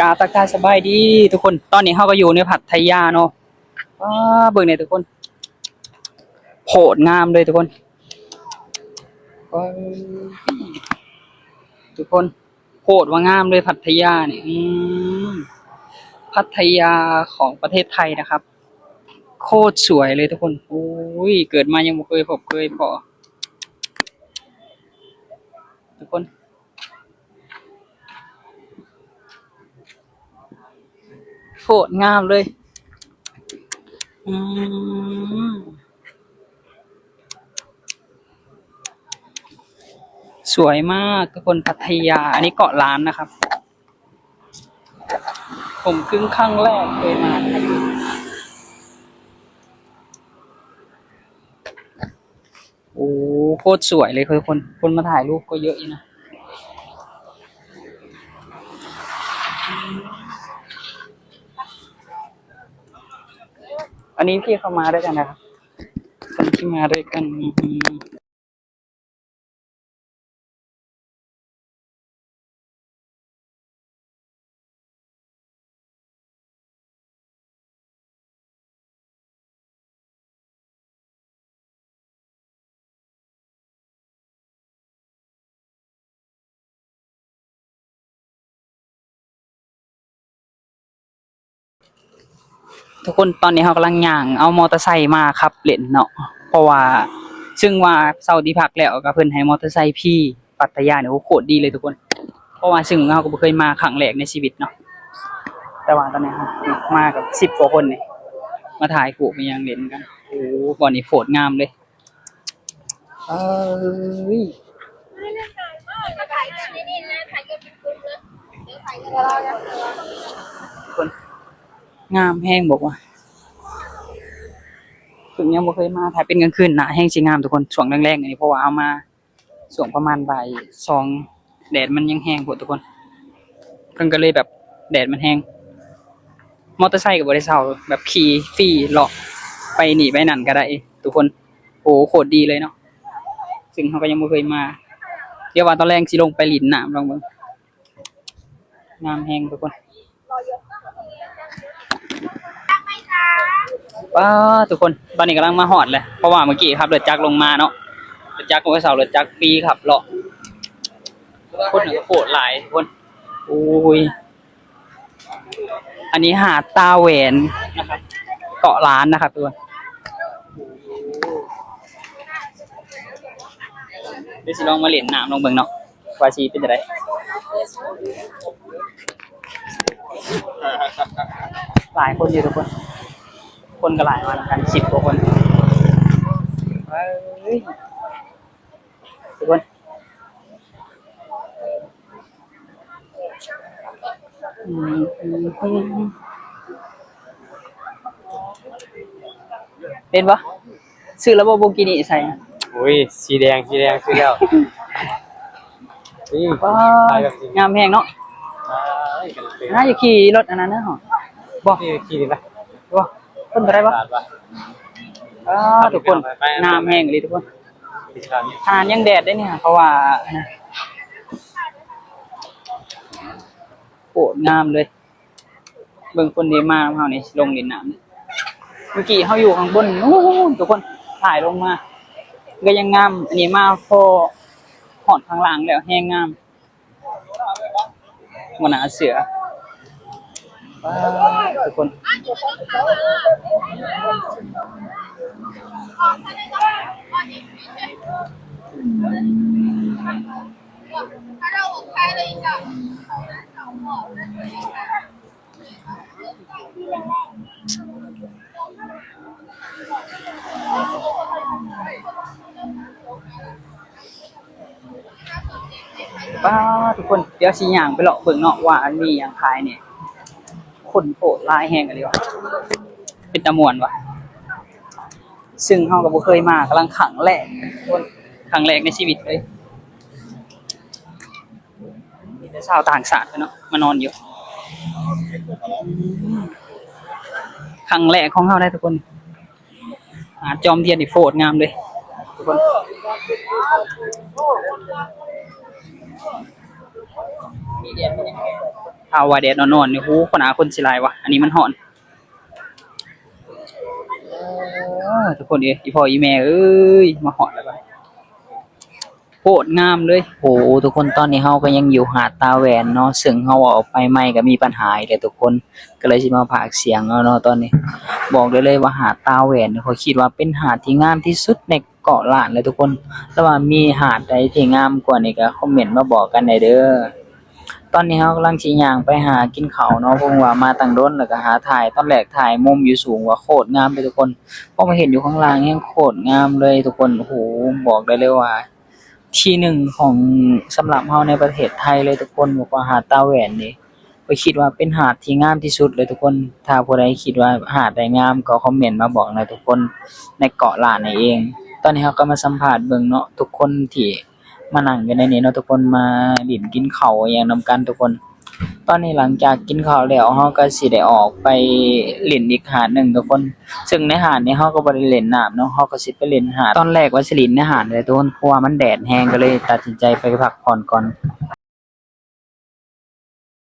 ກາບທັກທາຍສະບາຍດີທຸກຄົນ, ຕອນນີ້ເຮົາກໍຢູ່ໃນພັດທະຍາເນາະ. ວ້າ ເບິ່ງແດ່ທຸກຄົນ, ໂຄດງາມເລີຍທຸກຄົນ. ວ້າ ທຸກຄົນ, ໂຄດວ່າງາມເລີຍພັດທະຍານີ້. ອືມ ພັດທະຍາຂອງປະເທດໄທນະຄັບ, ໂຄດສວຍເລີຍທຸກຄົນ. ໂອ້ຍ ເກີດມາຍັງບໍ່ເຄີຍພົບເຄີຍພໍ້ ທຸກຄົນ. ໂຄດງາມເລີຍ. ອືມ ສວຍມາກທຸກຄົນ, ພັດທະຍາ. ອັນນີ້ເກາະລ້ານນະຄັບ, ຜົມເພິ່ງຄັ້ງແລກເຄີຍມາ. ໂອ້ ໂຄດສວຍເລີຍທຸກຄົນ, ຄົນມາຖ່າຍຮູບກໍເຍອະຢູ່ນະ. ອັນນີ້ທີ່ເຂົາມາດ້ວຍກັນນະຄັບ, ຄົນທີ່ມາດ້ວຍກັນ. ອືມ ທຸກຄົນ, ຕອນນີ້ເຮົາກຳລັງຍ່າງເອົາມໍເຕີໄຊມາຂັບຫຼິ້ນເນາະ, ເພາະວ່າ ຊຶ່ງວ່າເຊົ່າທີ່ພັກແລ້ວ ກໍເພິ່ນໃຫ້ມໍເຕີໄຊຟຣີ ພັດທະຍານີ້. ໂອ້ ໂຄດດີເລີຍທຸກຄົນ, ເພາະວ່າ ຊຶ່ງເຮົາກໍບໍ່ເຄີຍມາ, ຄັ້ງແລກໃນຊີວິດເນາະ. ແຕ່ວ່າຕອນນີ້ເຮົາມາກັບສິບກວ່າຄົນນີ້, ມາຖ່າຍຮູບອີ່ຫຍັງຫຼິ້ນກັນ. ໂອ້ ບ່ອນນີ້ໂຄດງາມເລີຍ. ເອີຍ ຄົນງາມແຮງບອກວ່າ, ເພິ່ນຍັງບໍ່ເຄີຍມາ. ຖ້າເປັນກາງຄືນໜ້າແຮງຊິງາມທຸກຄົນ, ຊ່ວງແລງໆ ອັນນີ້ ເພາະວ່າເຮົາມາຊ່ວງປະມານບ່າຍສອງ ແດດມັນຍັງແຮງໂພດທຸກຄົນ, ເພິ່ນກໍເລີຍແບບ ແດດມັນແຮງ. ມໍເຕີໄຊກໍບໍ່ໄດ້ເຊົ່າ, ແບບຂີ່ຟຣີເລາະໄປນີ້ໄປນັ້ນກໍໄດ້ທຸກຄົນ. ໂອ້ ໂຄດດີເລີຍເນາະ, ຊຶ່ງເຮົາກໍຍັງບໍ່ເຄີຍມາ. ດຽວວ່າຕອນແລງຊິລົງໄປຫຼິ້ນນ້ຳລອງເບິ່ງ, ງາມແຮງທຸກຄົນ. ປ້າ ທຸກຄົນ, ຕອນນີ້ກຳລັງມາຮອດແລ້ວ, ເພາະວ່າເມື່ອກີ້ຂັບລົດຈັກລົງມາເນາະ, ລົດຈັກ ເມື່ອເຊົ້າລົດຈັກຟຣີຂັບເລາະ. ຄົນກໍໂຄດຫຼາຍທຸກຄົນ. ໂອ້ຍ ອັນນີ້ຫາດຕາແຫວນນະຄັບ, ເກາະລ້ານນະຄັບທຸກຄົນ. ດຽວຊິລອງມາຫຼິ້ນນ້ຳລອງເບິ່ງເນາະ ວ່າຊິເປັນຈັ່ງໃດ. ຫຼາຍຄົນຢູ່ທຸກຄົນ, ຄົນກໍຫຼາຍ ມານຳກັນສິບກວ່າຄົນ. ເອີຍ ທຸກຄົນ ອືມ ເຫັນບໍ່? ຊື້ແລ້ວບໍ່ ໂບກີນີໃສ່? ໂອ້ຍ ສີແດງ ສີແດງ ຊື້ແລ້ວ. ນີ້ ວ້າ ງາມແຮງເນາະ. ໜ້າຈະຂີ່ລົດອັນນັ້ນເນາະ. ບໍ່ ຂີ່ນີ້ລະ ບໍ່ ເພິ່ນບໍ່ໄດ້ບໍ່? ອ້າ ທຸກຄົນ ງາມແຮງອີ່ຫຼີທຸກຄົນ. ຂະໜາດຍັງແດດເດ້ນີ້ ເພາະວ່າ ໂຄດງາມເລີຍ. ເບິ່ງຄົນທີ່ມານຳເຮົານີ້ ລົງຫຼິ້ນນ້ຳ. ເມື່ອກີ້ເຮົາຢູ່ຂ້າງບົນນູ້ນທຸກຄົນ, ຖ່າຍລົງມາກໍຍັງງາມ. ອັນນີ້ມາພໍ້ຮອດຂ້າງລ່າງແລ້ວ ແຮງງາມ. ບໍ່ໜ້າເຊື່ອ ປ້າ ທຸກຄົນ. ປ້າ ທຸກຄົນ ດຽວຊິຍ່າງໄປເລາະເບິ່ງເນາະ ວ່າມັນມີຫຍັງຂາຍແດ່. ຄົນໂພດຫຼາຍແຮງອີ່ຫຼີວ່າ ເປັນຕາມ່ວນວ່າ. ຊຶ່ງເຮົາກໍບໍ່ເຄີຍມາ, ກຳລັງຄັ້ງແລກ ຄົນ ຄັ້ງແລກໃນຊີວິດເລີຍ. ມີແຕ່ຊາວຕ່າງຊາດເນາະ ມານອນຢູ່. ຄັ້ງແລກຂອງເຮົາໄດ໋ທຸກຄົນ. ຫາດຈອມທຽນນີ້ໂຄດງາມເລີຍທຸກຄົນ. ມີແດດ ມີຫຍັງແດ່ ຖ້າວ່າແດດອ່ອນໆນີ້ ໂອ້ ຄົນ ອາ ຄົນຊິຫຼາຍວະ ອັນນີ້ມັນຮ້ອນ. ໂອ້ ທຸກຄົນເອີຍ ອີ່ພໍ່ອີ່ແມ່ເອີຍ ມາຮອດແລ້ວກໍໂຄດງາມເລີຍ. ໂອ້ ທຸກຄົນ ຕອນນີ້ເຮົາກໍຍັງຢູ່ຫາດຕາແຫວນເນາະ ເຊິ່ງເຮົາອອກໄປໃໝ່ກໍມີບັນຫາອີກແຫຼະທຸກຄົນ ກໍເລີຍຊິມາພາກສຽງເອົາເນາະຕອນນີ້. ບອກໄດ້ເລີຍວ່າຫາດຕາແຫວນ ຂ້ອຍຄິດວ່າເປັນຫາດທີ່ງາມທີ່ສຸດໃນ ເກາະລ້ານເລີຍທຸກຄົນ. ແຕ່ວ່າມີຫາດໃດທີ່ງາມກວ່ານີ້ກໍຄອມເມັນມາບອກກັນແດ່ເດີ. ຕອນນີ້ເຮົາກຳລັງຊິຍ່າງໄປຫາກິນເຂົ້າເນາະ ເພາະວ່າມາຕັ້ງດົນ ແລ້ວກໍຫາຖ່າຍ ຕອນແລກຖ່າຍມຸມຢູ່ສູງວ່າໂຄດງາມເລີຍທຸກຄົນ ພໍມາເຫັນຢູ່ຂ້າງລ່າງແຮງໂຄດງາມເລີຍທຸກຄົນ. ໂອ້ໂຫ ບອກໄດ້ເລີຍວ່າທີໜຶ່ງຂອງ ສຳລັບເຮົາໃນປະເທດໄທເລີຍທຸກຄົນ ບອກວ່າຫາດຕາແຫວນນີ້ ຂ້ອຍຄິດວ່າເປັນຫາດທີ່ງາມທີ່ສຸດເລີຍທຸກຄົນ. ຖ້າຜູ້ໃດຄິດວ່າຫາດໃດງາມກໍຄອມເມັນມາບອກນະທຸກຄົນ ໃນເກາະລ້ານນີ້ເອງ. ຕອນນີ້ເຮົາກໍມາສຳພາດເບິ່ງເນາະ ທຸກຄົນທີ່ມານັ່ງຢູ່ໃນນີ້ເນາະ ທຸກຄົນມາຫຼິ້ນກິນເຂົ້າອີ່ຫຍັງນຳກັນທຸກຄົນ. ຕອນນີ້ຫຼັງຈາກກິນເຂົ້າແລ້ວ ເຮົາກໍຊິໄດ້ອອກໄປຫຼິ້ນອີກຫາດໜຶ່ງທຸກຄົນ ເຊິ່ງໃນຫາດນີ້ເຮົາກໍບໍ່ໄດ້ຫຼິ້ນນ້ຳເນາະ ເຮົາກໍຊິໄປຫຼິ້ນຫາດ. ຕອນແລກວ່າຊິຫຼິ້ນໃນຫາດແຫຼະທຸກຄົນ ເພາະວ່າມັນແດດແຮງ ກໍເລີຍຕັດສິນໃຈໄປພັກຜ່ອນກ່ອນ.